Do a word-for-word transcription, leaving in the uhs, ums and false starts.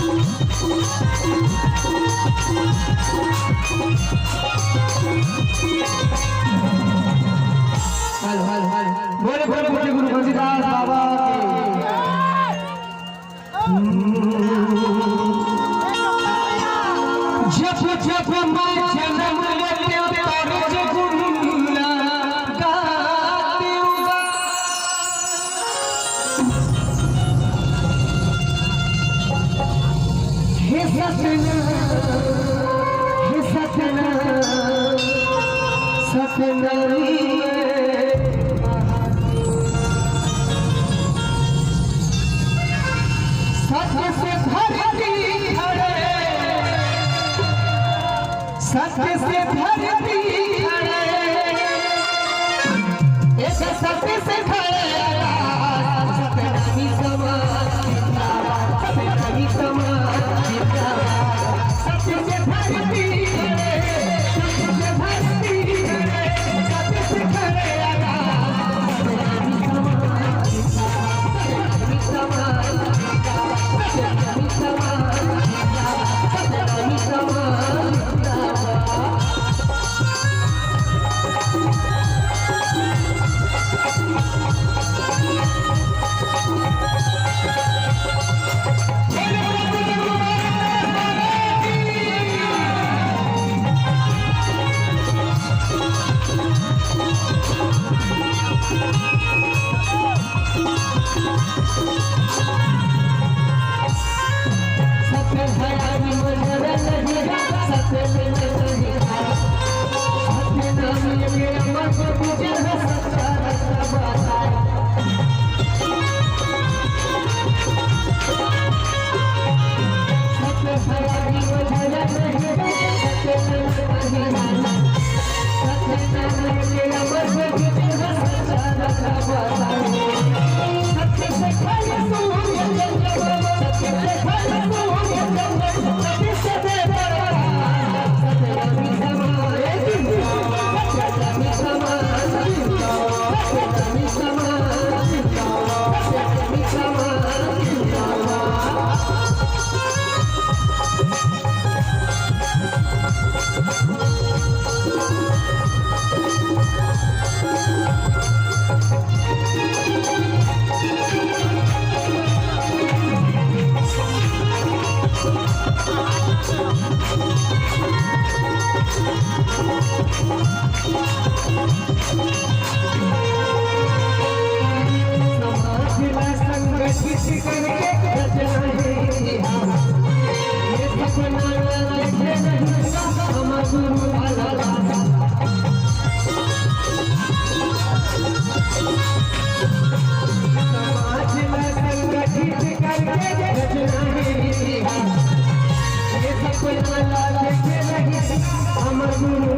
Hello, hello, hello. बोले, बोले, बोले गुरु घासीदास बाबा की। जब, जब मैं जन्म लेते तोरे गुण गाते। हे सपना, हे सपना, सपना में सत्य से धरती खड़े, सत्य से धरती खड़े, एक सत्य से खड़े आकाश, सतनामी समाज जिंदाबाद, सतनामी समाज जिंदाबाद। सत्य से धरती खड़े, सत्य से धरती खड़े, सत्य से खड़े आकाश, सतनामी समाज जिंदाबाद, सतनामी समाज जिंदाबाद, सतनामी समाज जिंदाबाद, सतनामी समाज जिंदाबाद। समाज ला संगठित करके रचना है इतिहास। ये सपना ला देखे नहीं हमर गुरु वाला। समाज ला संगठित करके रचना है इतिहास। ये सपना ला देखे नहीं हमर गुरु